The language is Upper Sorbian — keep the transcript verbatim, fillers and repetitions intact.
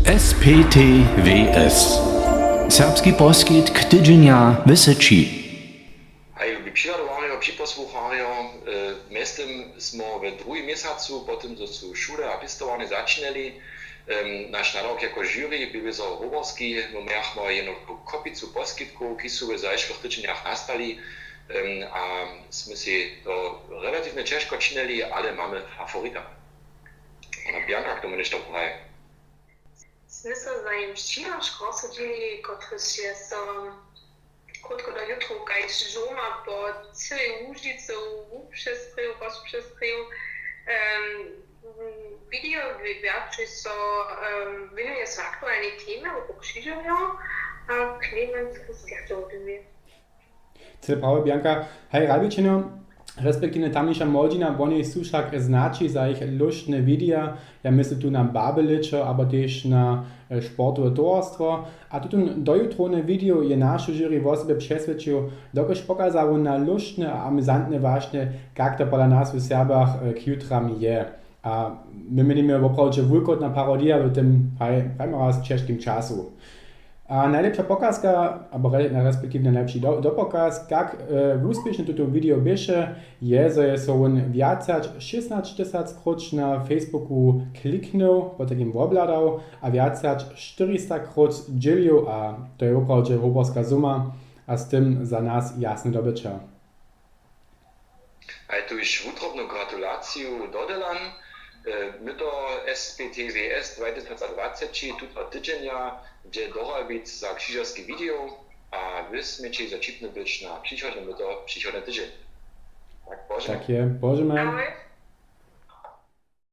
S P T W S. Serbski poskitk tydźenja w syći. Haj, lubi přihladowarjo, připosłucharjo, e, mjeztym smo we druhim měsacu, po tym, zo su šule a pěstowarnje začinjeli, em, naš nadawk jako žuri bě wězo howorski, my mějachmy jenož kopicu poskitkow, kiž su we zašłych tydźenjach nastali, em, a smy sej to relatiwnje ćežko činili, ale mamy favorita. A Bianka k tomu něšto praji. Smy so za jim přihošk rozsudźili, kotryž je so krótko do jutru kaž žurma po cyłej Łužicy wupřestrěł, rozpřestrěł. Em, video wjaćuj so, em, wěnuje so aktualnej temje wokół křižerjow a Clemens Gertowdymi. Cyle prawje, Bianka. Haj, Ralbičenjo, respektiwnje tamniša młodźina, woni su wšak znaći za jich lóštne wideja. Ja myslu tu na Babelitšo abo tež na, e, sportowe towarstwo. A tutón dojutrowny video je našu žuri wosebje přeswědčił, dokelž pokazało na lóštne a amuzantne wašnje, kak to pola nas w Serbach, e, k jutram je. A my měnimy woprawdźe wulkotna parodija w tym, haj, prajmy raz, ćežkim času. A najlěpša pokazka, abo re-, respektiwnje najlěpši do-, dopokaz, kak, e, wuspěšny tutón video běše, je, zo je so wón wjac hač šěsnaćtysac króć na Facebooku kliknył, potajkim wobhladał a wjac hač štyrista króć dźělił, a to je woprawdźe hoberska suma a z tym za nas jasne dobyće. A je tu hišće wutrobnu gratulaciju dodelan. E, my to S P T W S dwatysacdwaceći tuto tydźenja dźe dorabić za křižerski video a wy směće hižo ćipny być na přichodne, my to přichodny tydźeń. Tak, Bože. Tak je, Bože. Ahoj.